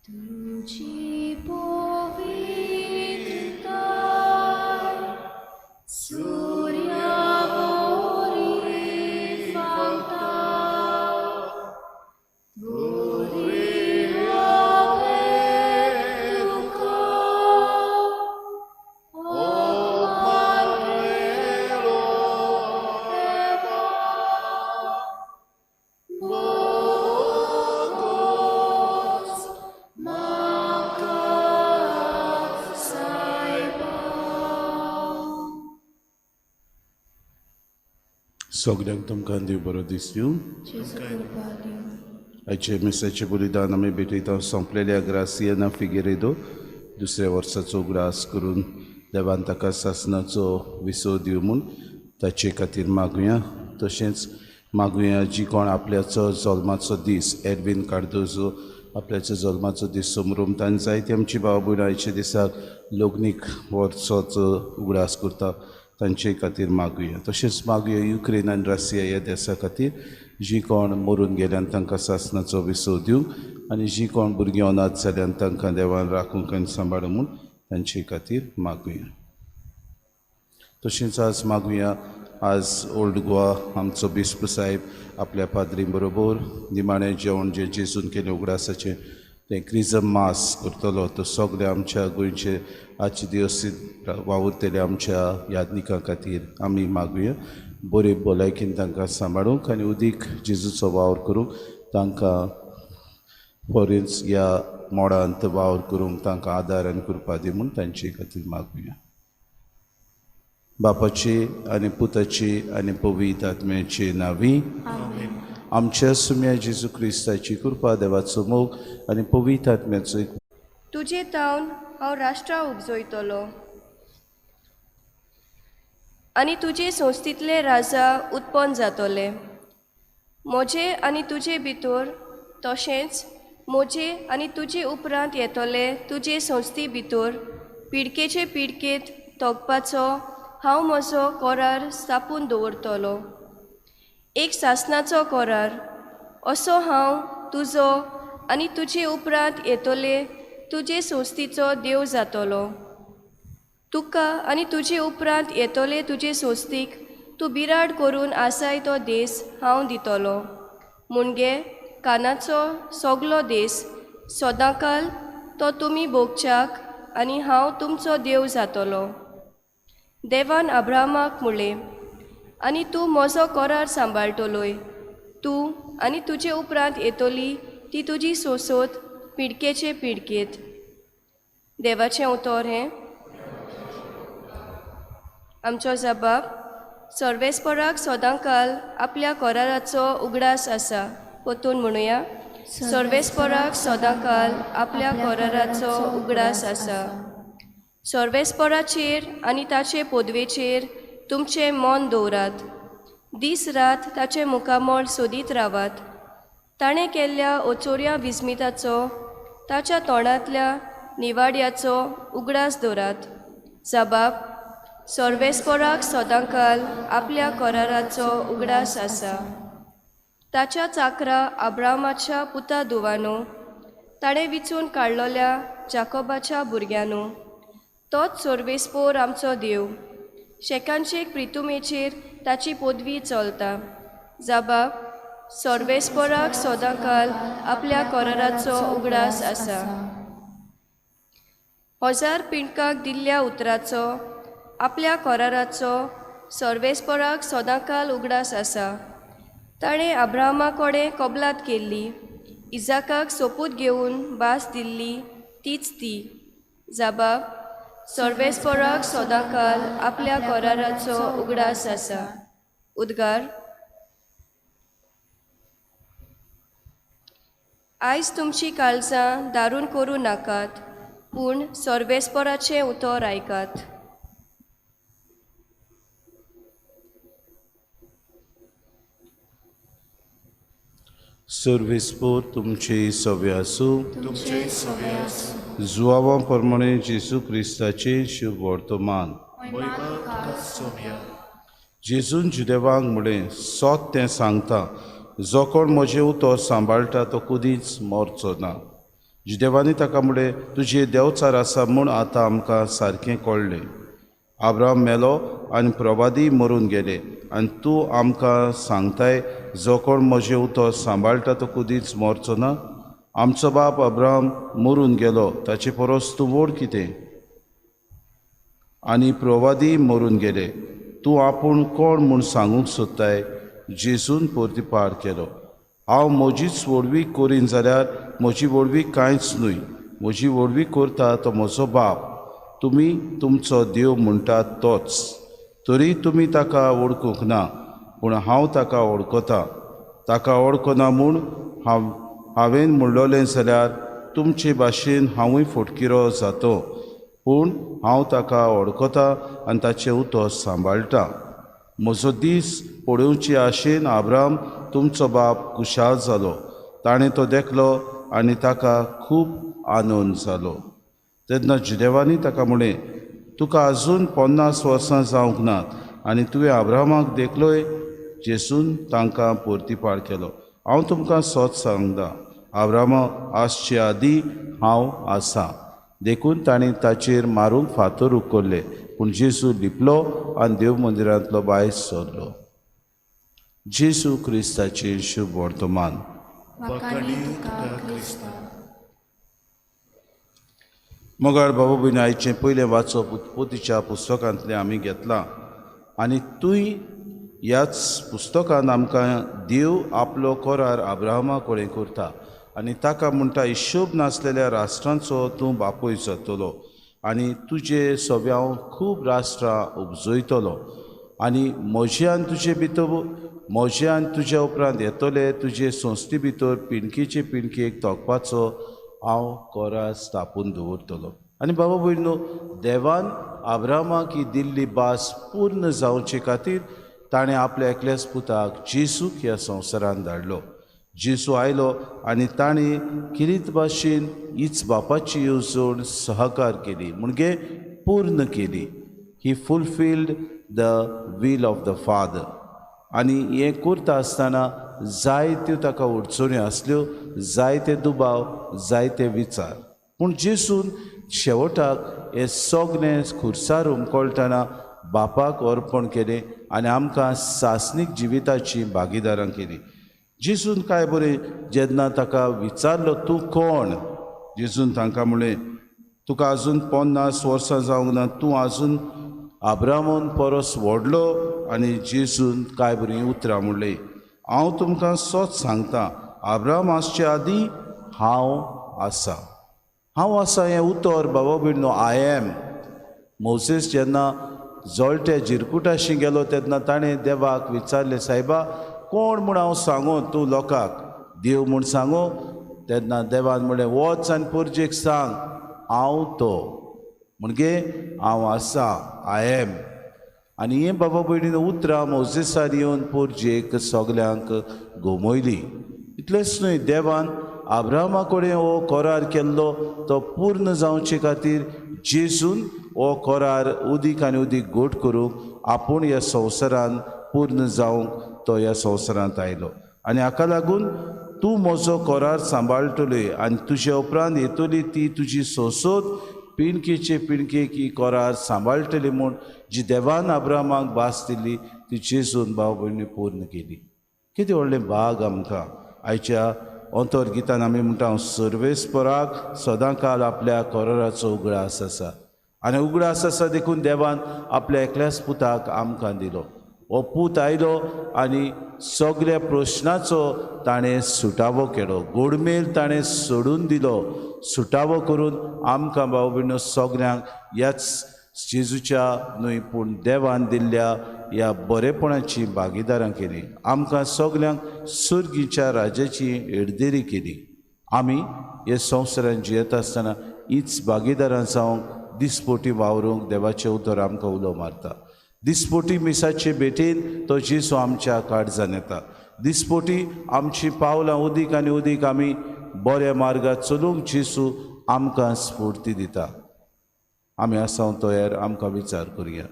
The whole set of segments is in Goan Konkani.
तुझी पवित्रताय सूर्यावरी फावता, तरी हांवें तुका अपमान केलो देवा. बोगोस म्हाका सायबा. सगळ्यांक तुमकां देव बरो दीस दिवं. जेजू कृपा दिवं. आयचे मिसाचे बलिदान आमी भेटयता सोंपलेल्या ग्रासियना फिगेरेदो दुसऱ्या वर्साचो उगडास करून देवान ताका सासणाचो विसव दिवं म्हूण ताचे खातीर मागुया. तशेंच मागुया जी कोण आपल्याचो जल्माचो दीस एडवीन कार्दोजो आपल्याचो जल्माचो दीस समरूम तांणी जायती आमची भाव भयणां आयच्या दिसाक लग्नीक वर्साचो उगडास करता तांचे खातीर मागुया. तशेंच मागुया युक्रेन आनी रशिया ह्या देसा खातीर जी कोण मरून गेल्यान तांकां सासणाचो विसव दिवंक आनी जी कोण भुरगीं अनाथ जाल्यान तांकां देवान राखूंक आनी सांबाळूंक म्हूण तांचे खातीर मागुया. तशेंच आज मागुया आज ओल्ड गोवा आमचो बिस्प साहेब आपल्या पाद्री बरोबर निमाणें जेवण जें जेजून केलें उगडासाचें तें क्रिजम मास करतलो. तो सगळे आमच्या गोंयचे आजचे दिवस वावुरतले आमच्या यादनिकां खातीर आमी मागुया बरी भलायकीन तांकां सांबाळूंक आनी उदीक जेजूचो वावर करूंक तांकां फॉरेन्स ह्या मोडांत वावर करूंक तांकां आदार आनी कृपा दी म्हूण तांचे खातीर मागुया. बापाची आनी पुताची आनी पवित्र आत्म्याची नांवी आमच्या सुम्या जेजू क्रिस्ताची कृपा, देवाचो मोग आनी पवित्र आत्म्याचो तुजे तावन हांव राष्ट्रां उपजयतलो आनी तुजे संस्थेंतले राजा उत्पन्न जातले. म्हजे आनी तुजे भितर तशेंच म्हजे आनी तुजे उपरांत येतले तुजे संस्थे भितर पिडकेचे पिडकेंत तोगपाचो हांव म्हजो करार स्थापून दवरतलो. एक सासणाचो करार असो हांव तुजो आनी तुजे उपरांत येतले तुजे संस्थेचो देव जातलो. तुका आनी तुजे उपरांत येतले तुजे संस्थेक तूं बिराड करून आसाय तो देस हांव दितलो. मुणगे कानाचो सगलो देस सदांकाल तो तुमी भोगच्याक आनी हांव तुमचो देव जातलो. देवान अब्राहमाक म्हळें, आनी तूं म्हजो करार सांबाळटलोय, तूं आनी तुजे उपरांत येतली ती तुजी सोंसत पिडकेचे पिडकेंत. देवाचें उतर हें. आमचो जबाब सर्वेस्पराक सदांकाल आपल्या कराराचो उगडास आसा. परतून म्हणुया, सर्वेस्पराक सदांकाल आपल्या कराराचो उगडास आसा. सर्वेस्पराचेर आनी ताचे पदवेचेर तुमचें मन दवरात. दीस रात ताचें मुखामळ सोदीत रावात. ताणें केल्ल्या ओचोऱ्या विस्मिताचो, ताच्या तोंडांतल्या निवाड्याचो उगडास दवरात. जबाब सर्वेस्पराक सदांकाल आपल्या कराराचो उगडास आसा. ताच्या चाकरा अब्राहमाच्या पुता धुवानो, ताणें विचून काडलोल्या जाकोबाच्या भुरग्यांनो, तोच सर्वेस्पोर आमचो देव. शेकानशेक प्रितुमेचेर ताची पदवी चलता. जबाब सर्वेस्पराक सदांकाल आपल्या कराराचो उगडास आसा. हजार पिंडकाक दिल्ल्या उतराचो, आपल्या कराराचो सर्वेस्पराक सदांकाल उगडास आसा. ताणें अब्राहमा कडेन कबलात केल्ली, इजाकाक सोपूत घेवन भास दिल्ली तीच ती. जबाब सर्वेस्पराक सदांकाल आपल्या कराराचो उगडास आसा. उद्गार. आयज तुमची काळजां दारून करूं नाकात, पूण सर्वेस्पराचें उतर आयकात. सर्वेस्पोर तुमचे सवे आसूं. तुमचे सवे आसूं. जुआवा प्रमाणे जेजू क्रिस्ताचे शुभ वर्तमान. जेजून जुदेवांक म्हळें, सत तें सांगता, जो कोण म्हजें उतर सांबाळटा तो कदीच मरचो ना. जुदेवांनी ताका म्हळें, तुजें देवचार आसा म्हूण आतां आमकां सारकें कळ्ळें. अब्राहम मेलो आनी प्रवादी मरून गेले आनी तूं आमकां सांगताय जो कोण म्हजें उतर सांबाळटा तो कदीच मरचो ना. आमचो बाप अब्राहम मरून गेलो, ताचे परस तूं व्हड कितें? आनी प्रवादी मरून गेले, तूं आपूण कोण म्हूण सांगूंक सोदताय? जेजून परतीपार केलो, हांव म्हजीच व्हडवीक करीन जाल्यार म्हजी व्हडवीक कांयच न्हय. म्हजी व्हडवीक करता तो म्हजो बाप, तुमी तुमचो देव म्हणटात तोच. तरी तुमी ताका वळखूंक ना, पूण हांव ताका वळखता. ताका वळखना म्हूण हांवें म्हणलोलें जाल्यार तुमचे भाशेन हांवूय फटकिरो जातो, पूण हांव ताका वळखता आनी ताचें उतर सांबाळटा. म्हजो दीस पळोवचे आशेन आब्राम तुमचो बाप खुशाल जालो. ताणें तो देखलो आनी ताका खूब आनंद जालो. तेन्ना जुदेवांनी ताका म्हणलें, तुका आजून 50 वर्सां जावंक नात आनी तुवें आब्रामाक देखलोय? जेसून तांकां परतीपाळ केलो, हांव तुमकां सत सांगता, आब्रामा आसचे आदीं हांव आसा. देखून तांणी ताचेर मारूंक फातर उखल्ले, पूण जेजू लिपलो आनी देव मंदिरांतलो भायर सरलो. जेजू क्रिस्ताचें शुभ वर्तमान. मोगाळ बाबा भयणी, आयचें पयलें वाचप उत्पत्तीच्या पुस्तकांतलें आमी घेतलां आनी तूंय ह्याच पुस्तकान आमकां देव आपलो करार आब्राहमा कडेन करता आनी ताका म्हणटा, हिशोब नासलेल्या राष्ट्रांचो तूं बापूय जातलो आनी तुजे सगळे हांव खूब राष्ट्रां उपजयतलो आनी म्हजे आनी तुजे भितर, म्हजे आनी तुज्या उपरांत येतले तुजे संस्थे भितर पिणकेचे पिणकेक तोखपाचो हांव करार स्थापून दवरतलो. आनी बाबा भयणो, देवान आब्रामाक ही दिल्ली भास पूर्ण जावचे खातीर ताणें आपल्या एकल्याच पुताक जेजूक ह्या संवसारांत धाडलो. जेजू आयलो आनी ताणें किरीत भाशेन हीच बापाची येवजण सहकार केली, म्हणजे पूर्ण केली. He fulfilled the will of the father. आनी हें करता आसतना जायत्यो ताका अडचण्यो आसल्यो, जायते दुबाव, जायते विचार, पूण जेजून शेवटाक हें सगळें खुर्सार हुमकळटना बापाक अर्पण केलें आनी आमकां सासणीक जिविताची भागीदारां केली. जेजून काय बरें जेन्ना ताका विचारलो, तूं कोण? जेजून तांकां म्हणलें, तुका आजून 50 वर्सां जावंक ना, तूं आजून आब्रामान परस व्हडलो. आनी जेजून काय बरीं उतरां म्हणलीं, हांव तुमकां सत सांगता, आब्राम आसचे आदीं हांव आसा. हांव आसा हें उतर बाबा भयणो, I am. Moses जेन्ना जळट्या जिरकुटाशी गेलो तेन्ना ताणें देवाक विचारलें, सायबा कोण म्हूण हांव सांगो तूं लोकांक, देव म्हूण सांगो? तेन्ना देवान म्हणलें, वच आनी परजेक सांग हांव तो, म्हणजे हांव आसा, I am. आनी हें बाबा भयणीन उतरां मोजेसार येवन पोरजेक सगल्यांक गोमयली. इतलेंच न्हय, देवान आब्रामा कडेन हो करार केल्लो तो पूर्ण जावचे खातीर जेजून हो करार उदीक आनी उदीक गोट करूंक आपूण ह्या संवसारान पूर्ण जावंक तो ह्या संवसारांत आयलो. आनी हाका लागून तूं म्हजो करार सांबाळटली आनी तुजे उपरांत येतली ती तुजी सोंसोत पिणकेचे पिणकेक ही करार सांबाळटली म्हूण जी देवान आब्रामाक भास दिल्ली ती जेजून भाव भयणी पूर्ण केली. कितें व्हडलें भाग आमकां आयच्या अंतर्गितान आमी म्हणटा, सर्वेस्पराक सदां काल आपल्या कराराचो उगडास आसा आनी उगडास आसा देखून देवान आपल्या एकल्याच पुताक आमकां दिलो. हो पूत आयलो आनी सगळ्या प्रश्नाचो ताणें सुटावो केलो, गोडमेल ताणें सोडून दिलो. सुटावो करून आमकां भाव भयणो सगल्यांक ह्याच जेजूच्या न्हय पूण देवान दिल्ल्या ह्या बरेपणाची भागीदारां केली. आमकां सगल्यांक सुर्गीच्या राज्याची येडदेरी केली. आमी हे संवसारांत जियेता आसतना हीच भागीदारां जावंक दिसपोटी वावरूंक देवाचें उतर आमकां उलो मारता. दिसपोटी मिसाचे भेटेन तो जेजू आमच्या काळजान येता. दिसपोटी आमची पावलां उदीक आनी उदीक आमी बऱ्या मार्गार चलूंक जेजू आमकां स्फूर्ती दिता. आमी आसाव तयार, आमकां विचार करुया.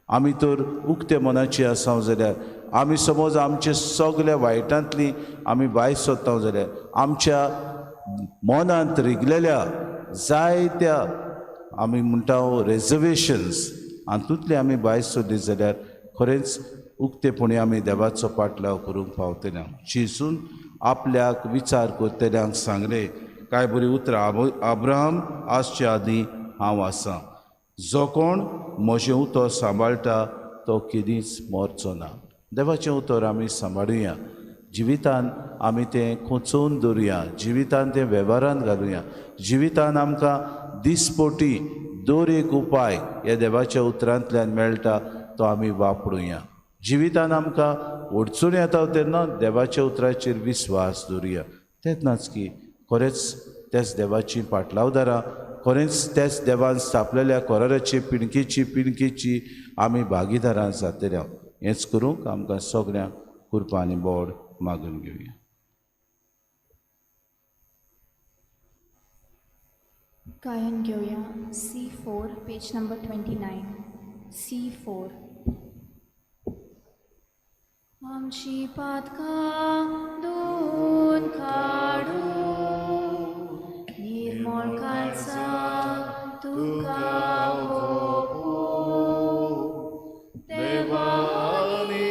आमी तर उक्ते मनाची आसाव जाल्यार, आमी समज आमचे सगल्या वायटांतली आमी भायर सोदता जाल्यार, आमच्या मनांत रिगलेल्या जायत्या आमी म्हणटा रेजर्वेशन्स हातूंतले आमी भायर सोदली जाल्यार खरेंच उक्तेपणी आमी देवाचो पाटलाव करूंक पावतले. जेजून आपल्याक विचार करतल्यांक सांगलें, काय बरी उतरां, आब्राहम आसचे आदीं हांव आसा, जो कोण म्हजें उतर सांबाळटा तो केदींच मरचो ना. देवाचें उतर आमी सांबाळुया, जिवितान आमी तें खोचोवन दवरुया, जिवितान तें वेव्हारान घालुया. जिवितान आमकां दिसपोटी दर एक उपाय ह्या देवाच्या उतरांतल्यान मेळटा तो आमी वापरुया. जिवितान आमकां अडचणी येता तेन्ना देवाच्या उतराचेर विस्वास दवरुया. तेन्नाच की खरेंच त्याच देवाची पाटलावदारां, खरेंच त्याच देवान स्थापलेल्या कराराची पिणकेची पिणकेची आमी भागीदारां जातले. हेंच करूंक आमकां सगळ्यांक कृपा आनी बोड मागून घेवया. गायन घेवया C4 page number 29. C4. आमची पातकां धुवन काडू निर्मळ काळजा तुका ओंपू देवा आनी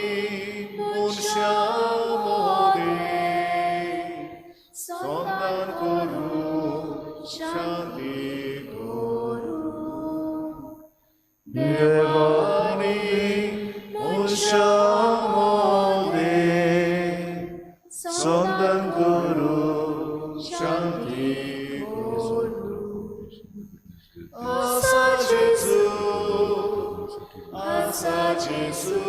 मनशां मदें संदान करूं शांती करूं देवा आनी मनशां मदें संदान करूं शांती करूं. आसा जेजू, आसा जेजू,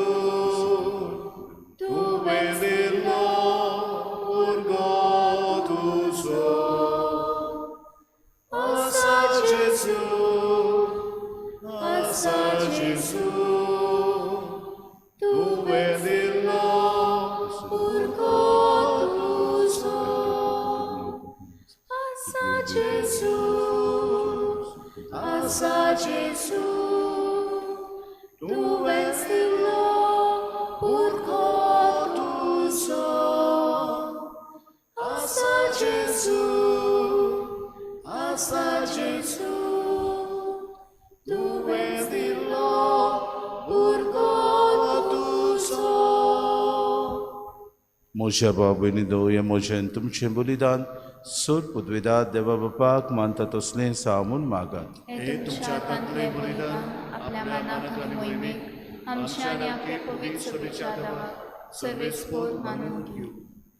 तुवें दिल्लो उर्गो तुजो. आसा जेजू, आसा जेजू, तुवें दिल्लो उर्गो तुजो. आसा जेजू, आसा जेजू, तुवें दिल्लो उर्गो तुजो. आसा जेजू, आसा जेजू, तुवें दिल्लो उर्गो तुजो. म्हज्या भाव भयणी दवया म्हजें तुमचें बलिदान सोर पुदवेदार देवा बापाक मानता तसलें सामून मागात. हे तुमच्या हातांतलें बलिदान आपल्या मनाक आनी मोहिमेक आमच्या आनी आपल्या पवित्र सभेच्या दावाक सर्वेस्पोर मानून घेवं.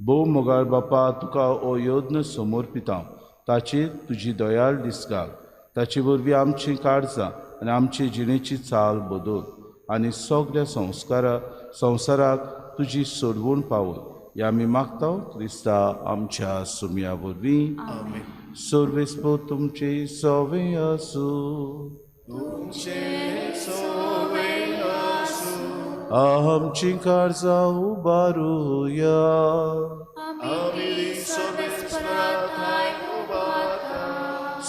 भोव मोगाळ बापा, तुका हो यज्ञ समर्पिता, ताचेर तुजी दयाळ दिसगाल. ताचे वरवीं आमची काळजां आनी आमची जिणेची चाल बदल आनी सगळ्या संवसाराक तुजी सोडवण पावय. हे आमी मागता क्रिस्ता आमच्या सुमया वरवीं. सर्वेस्पोर तुमचे सवे आसूं. आमची काळजां उबारुया.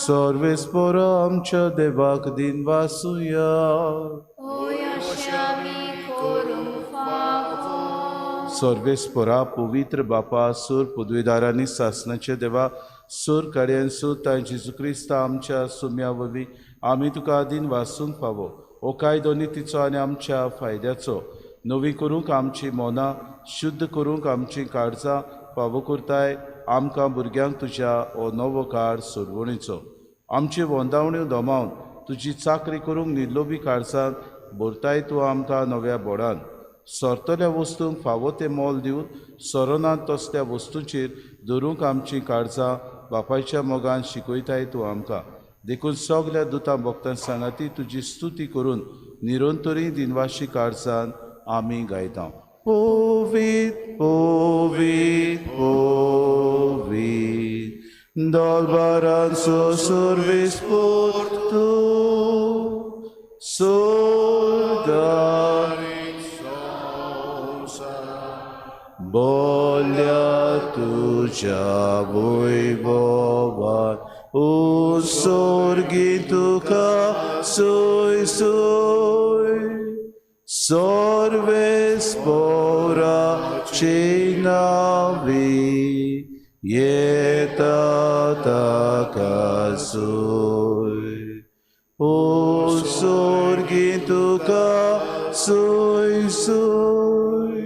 सर्वेस्पोर आमच्या देवाक दिन वासुया. सर्वेस्पोरा पवित्र बापा, सूर पदवीदारांनी सासनाचे देवा, सूर काड्यांसू तांची जेजू क्रिस्ता आमच्या सुम्या वरवीं आमी तुका दिन वासूंक फावो. हो कायदो नितीचो आनी आमच्या फायद्याचो नवी करूंक आमची मनां शुद्ध करूंक आमची काळजां फावो करताय. आमकां भुरग्यांक तुज्या हो नवो काळ सोडवणीचो आमची वंदावण्यो दमावन तुजी चाकरी करूंक निर्लोभी काळजान भरताय तूं आमकां नव्या बोडान. सरतल्या वस्तूंक फावो तें मोल दिवन सरनात तसल्या वस्तूंचेर धरूंक आमची काळजां बापायच्या मोगान शिकयताय तूं आमकां. देखून सगल्या दुतां भक्तां सांगाती तुजी स्तुती करून निरंतरी दिनवाशी काळजान आमी गायता. पवित्र पवित्र पवित्र दरबारांचो सर्वेस्पोर तूं सोर्गार बोल्या तुज्या वैभवान उत्सर्गी तुका सोय सोय सर्वेस्पोराचे नांवी येता ताका सोय उत्सर्गी तुका सोय सोय.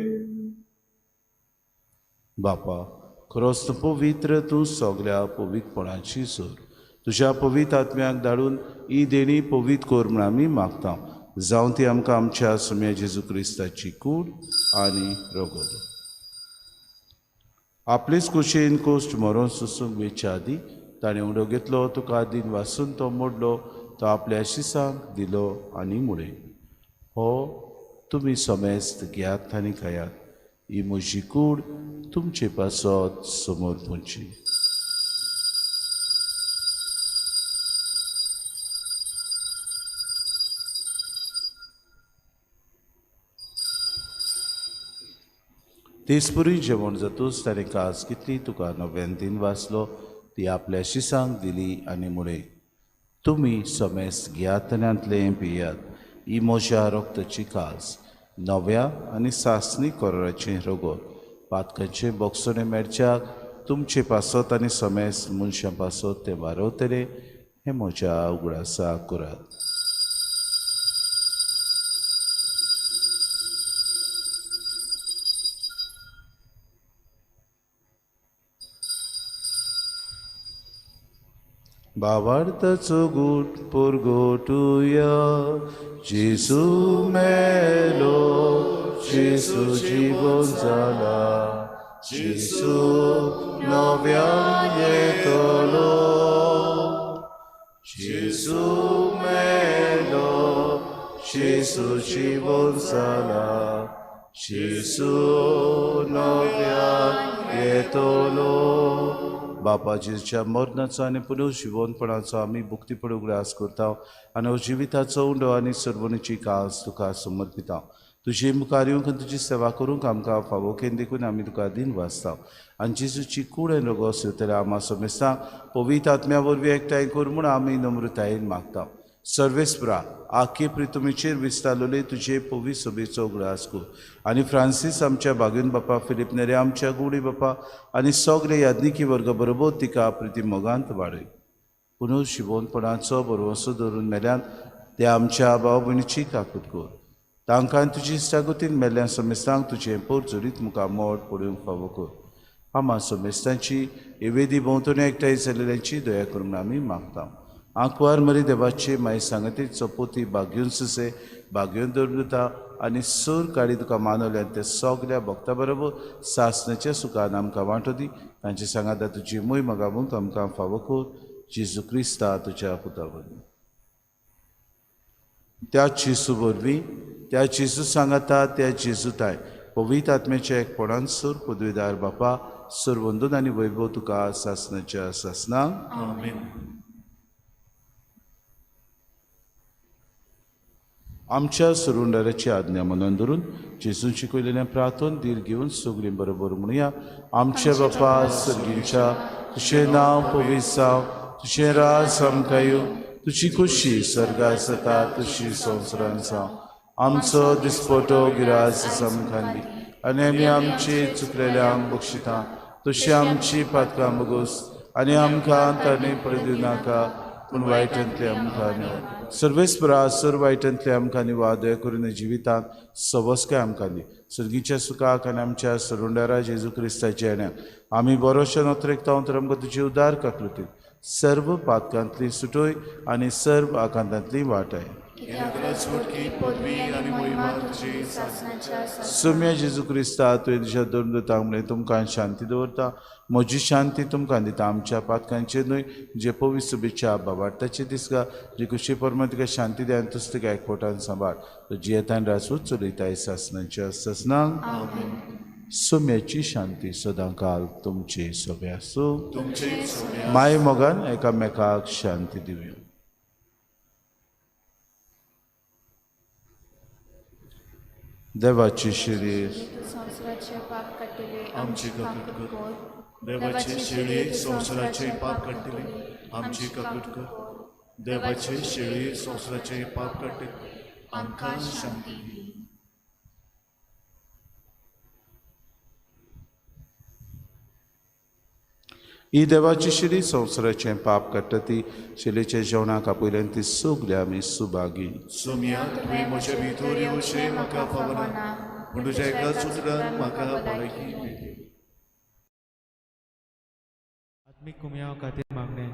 बापा, खरोच तूं पवित्र, तूं सगल्या पवित्रपणाची सोर. तुज्या पवित्र आत्म्याक धाडून ही देणी पवित्र कर म्हूण आमी मागता. जावं ती आमकां आमच्या सुम्या जेजू क्रिस्ताची कूड आनी रगत. आपलेच कुशीन कोश्ट मरोन सोसूंक वेच्या आदीं ताणें उडो घेतलो, तुका दिन वासून तो मोडलो, तो आपल्या शिसांक दिलो आनी म्हळें, हो तुमी समेस्त घेयात आनी खायात, ही म्हजी कूड तुमचे पासत समर्पणची. तेचपुरी जेवण जातूच ताणें कास कितली तुका नव्यान दिन वाचलो ती आपल्या शिसांक दिली आनी म्हळें, तुमी समेस घेयात आनी पियात, ही म्हज्या रक्ताची कास, नव्या आनी सासणी कराराचें रगत, पातकांचें बोगसणें मेळच्याक तुमचे पासत आनी समेस मनशां पासत तें वारवतले, हें म्हज्या उगडासा करात. भावार्थाचो गूट परगटुया, जेजू मेलो, जेजू जिवन जाला, जेजू नव्यान येतलो, जेजू मेलो, जेजू जिवन जाला, जेजू नव्यान येतलो. बापा जेजूच्या मरणाचो आनी पुनर्जिवनपणाचो आमी भक्तीपण उगडास करता आनी जिविताचो उंडो आनी सर्वणीची कास तुका समर्पिता. तुजे मुखार येवंक आनी तुजी सेवा करूंक आमकां फावो केली देखून आमी तुका दिन वाचता आनी जेजूची कूड आनी रगत सोदतल्या आमा समेस्तांक पवित्र आत्म्या वरवीं एकठांय कर म्हूण आमी नम्रतायेन मागता. सर्वेस्परा आखे प्रितुमीचेर विस्तारलेले तुजे पवित्र सभेचो उगडास कर आनी फ्रांसीस आमच्या बागून बापा, फिलीप नेरे आमच्या गुडी बापा आनी सगळे याज्ञिकी वर्ग बरोबर तिका प्रिती मोगांत वाडय. पुनर्जिवनपणाचो भरवंसो धरून मेल्यान ते आमच्या भाव भयणीची काकूत कर. तांकां तुजी इश्टागतीन मेल्ल्या समेस्तांक तुजें पोरजोरीत मुखार मोड पडूंक फावो कर. आमा समेस्तांची एवेदी भोंवतणी एकठांय जाल्ल्यांची दया करून आमी मागता. आंकवार मरी देवाचे मागीर सांगती चपोती बागयोन सुसे बागयोन दवरता आनी सूर काडी तुका मानवल्यान ते सगल्या भक्ता बरोबर सासण्याच्या सुखान आमकां वांटो दी. तांचे सांगाता तुजी मोय मगावूंक आमकां फावो कर, जेजू क्रिस्ता तुज्या पुता वरवीं. त्या जेजू वरवीं, त्या जेजू सांगाता, त्या जेजू ताय पवित्र आत्म्याच्या एकपणान सूर पदवीदार बापा, सरवंदून आनी वैभव तुका सासण्याच्या सासनां. आमेन. आमच्या सुरुंडाराची आज्ञा मनोन धरून जेजून शिकयलेलें प्रार्थन धीर घेवन सगळीं बरोबर म्हणुया. आमच्या बापा सर्गीच्या, तुजें नांव पवित्र जावं, तुजें राज आमकां येवं, तुजी खुशी सर्गार जाता तशी संवसारांत जावं. आमचो दिसपटो गिरास आमकां दी आनी आमी आमची चुकलेल्यांक बक्षिता तशी आमची पातकां बगोस आनी आमकां ताणें पडू नाका पूण वायटांतले आमकां न्हय. सर्वेस्परा सर वायटांतले आमकां निवा, दया करून जिवितांत सवस्काय आमकां दी. सर्गीच्या सुखाक आनी आमच्या सरुंडारा जेजू क्रिस्ताच्या येण्याक आमी बरोशे नोत्रेकता तर आमकां तुजी उदार काकलुती सर्व पातकांतली सुटोय आनी सर्व आकांतांतली वाटाय. सुम्या जेजू क्रिस्ता तुवें तुज्या दोन दुतांक म्हणलें तुमकां शांती दवरता, म्हजी शांती तुमकां दिता. आमच्या पातकांचेर न्हय जे पवित्र शुभेच्छा बाबार्ताचे दिसगा जे खुशी परमा तुका शांती दी आनी तुज तुका एकवटान सांबाळ. तो जियेतान राजूच चलयताय सासनाच्या सासनांक. सुम्याची शांती सदांकाल तुमचे सोबे आसूं. माय मोगान एकामेकाक शांती दिवया. देवाची शिरी संवसाराचे पाप काडटले आमची काकूट कर, देवाची शेळी संवसाराचे पाप काडटले आमची काकूट कर, देवाची शेळी संवसाराचे पाप काडटले आमकां शांती दी. ही देवाची शिरी संवसाराचें पाप काडटा ती शिलेच्या जेवणाक आपयल्यान ती सगळी आमी सुभागी. सोम्या तुवें म्हज्या भितर येवचें म्हाका फावना, पूण तुज्या एकाच उतरान म्हाका भलायकी मेळटली. आत्मीक कुमयाव खातीर मागणें.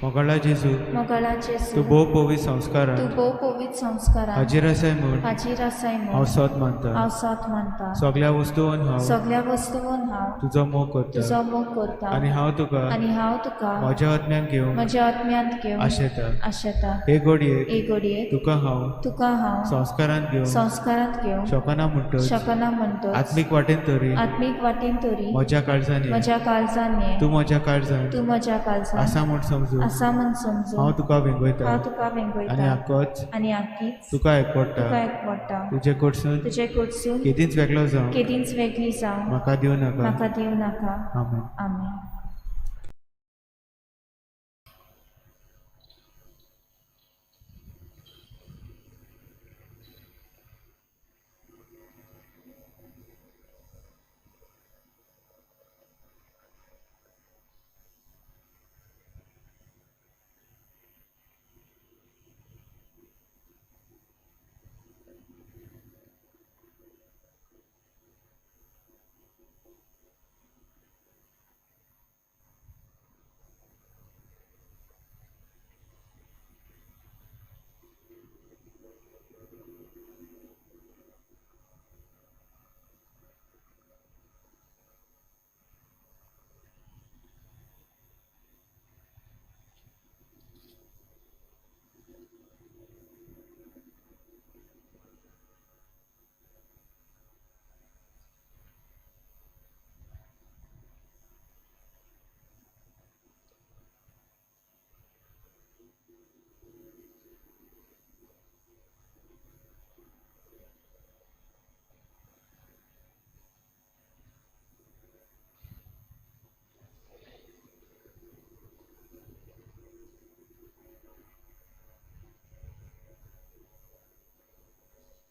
मोगाळा जेजू, मोगाळा जेजू, तूं भोव पवित्र संस्कारान, तूं भोव पवित्र संस्कारान हाजीर आसाय म्हूण, हाजीर आसाय म्हूण हांव सत मानता, हांव सत मानता. सगळ्या वस्तून हांव, सगळ्या वस्तून हांव तुजो मोग करता, तुजो मोग करता आनी हांव तुका, आनी हांव तुका म्हज्या आत्म्यान घेवंक, म्हज्या आत्म्यांत घेवंक आशेता. आशेता. हे घडयेक, हे घडयेक तुका हांव, तुका हांव संस्कारांत घेवंक, संस्कारांत घेवंक शकना म्हणटच, शकना म्हणटच, आत्मीक वाटेन तरी, आत्मीक वाटेन तरी म्हज्या काळजान ये, म्हज्या काळजान ये, तूं म्हज्या काळजान, कडेन तूं म्हज्या काळजांत आसा म्हूण समजून आसा म्हूण समजून हांव तुका वेंगयता हांव तुका आनी वेंगयता आकोच आनी आकीच तुका एकवडटा. तुका एकवडटा. तुजे कडसून तुजे कडसून केदींच वेगळो जावं केदींच वेगळी जावं म्हाका दिवं नाका. म्हाका दिवं नाका. आमेन. आमेन.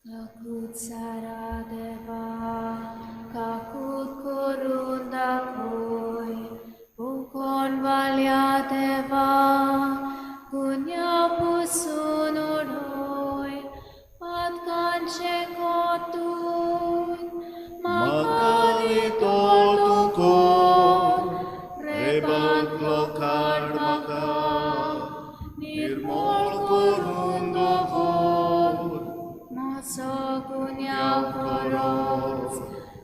Kakut sara deva, kakut korun दाखय, कोण वाल्या देवा, गुन्या पुसून उडय, पातकांचे कोतून म्हाका नितळ तूं कर, रेबांतलो काड म्हाका, निर्मळ करून दवर. म्हजो गुन्यांव खरोच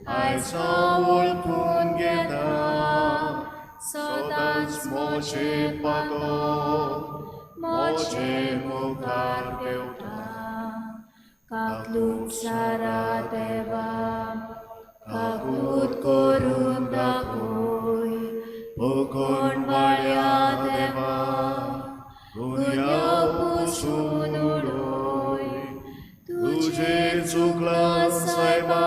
आयज हांव वळखून घेता, सदांच म्हजें पातक म्हजे मुखार पेंवता. काकलूट सारा देवा, काकूत करून दाखय, कोण वाल्या देवा, गुन्यांव पुसून उडय. तुजें चुकलां सायबा,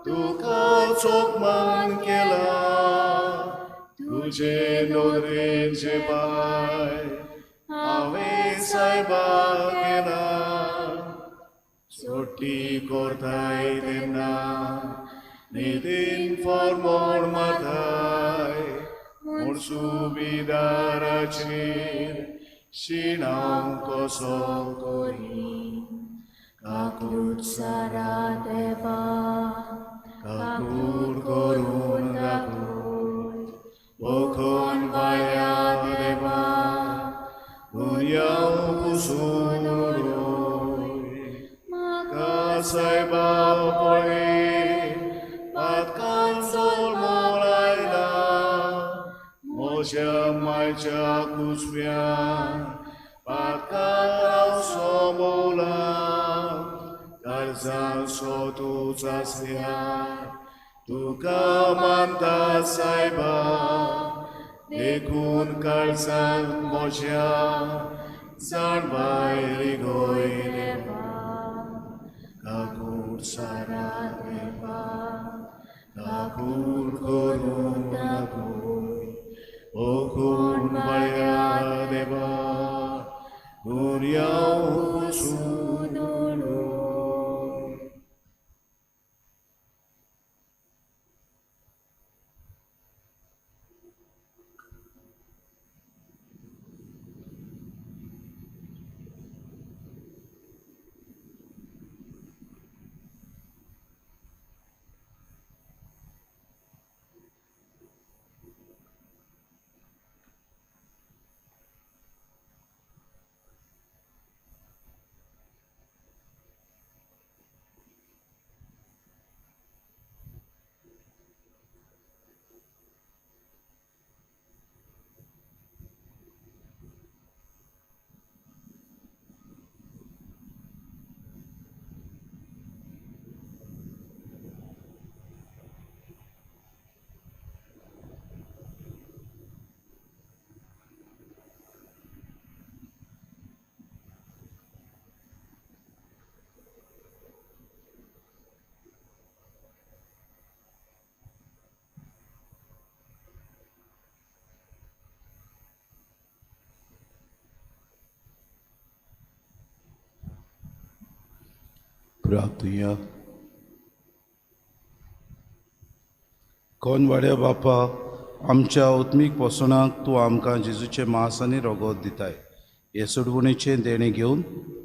तुका चोकमान केला, तुजे नदरेन जेबाय हांवें सायबा केला. सोटी करताय तेन्ना नितीन फॉर्मोड मारताय, म्हूण सुबिदाराचेर शिणाव कसो करी. काकलूट सारा देवा, काकूट करून दाखय, कोण वाल्या देवा, गुन्यांव पुसून उडय. म्हाका सायबा पळय, पातकांचो मोल आयला, म्हज्या मायच्या कुसव्यान पातकां हांव सोंबोवला. काळजाचो तूंच आसल्यार तुका मानता सायबा, देखून काळजांत म्हज्या जाणवाय रिगय देवा. काकूट सारा देवा, काकूट करून दाखय, कोण वाल्या देवा, गुन्यांव पुसून उडय. प्रार्थुया. कोनवाड्या बापा, आमच्या आत्मीक पोसणाक तूं आमकां जेजूचें मांस आनी रगत दिताय. हे सोडवणेचें देणें घेवन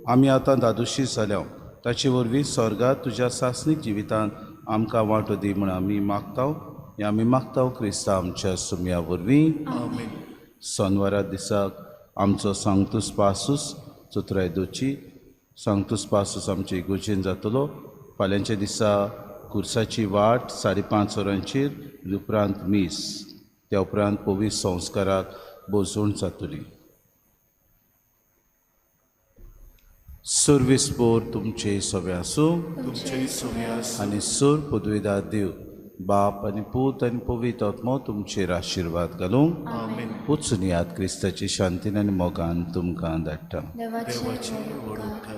आमी आतां दादोशी जाल्या. ताचे वरवीं स्वर्गात तुज्या सासणीक जिवितांत आमकां वांटो दी म्हूण आमी मागता. हें आमी मागता क्रिस्ता आमच्या सुमया वरवीं. आमेन. सोनवारा दिसाक आमचो सांगतूस पासूस चतुराय दोची सांगतूस पासूस आमचे इगोजेन जातलो. फाल्यांच्या दिसा कुर्साची वाट 5:30 वरांचेर, उपरांत मीस, त्या उपरांत पवित्र संस्काराक बोजवण जातली. सर्वीस पोर तुमचे सगळे आसूं तुमचे सगळे आसूं. आनी सूर पदवीदार देव बाप आनी पूत आनी पवित्र आत्मो तुमचेर आशिर्वाद घालूंक. आमेन. वचून याद क्रिस्ताची शांतीन आनी मोगान तुमकां धाडटा. देवाचे व्हड उपकार.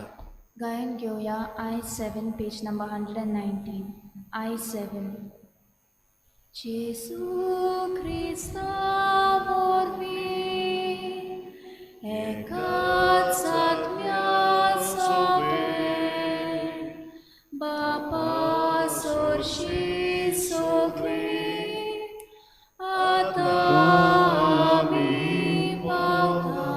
गायन घेवया I7 page number 119. I7. Jesu Krista वरवीं एकाच आत्म्या सोबें बापा सोरशी सगळीं आतां आमी पावता.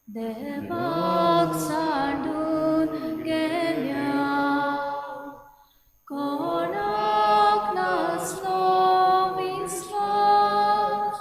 देवाक सांडून गेल्या कोणाक नासलो विस्वास.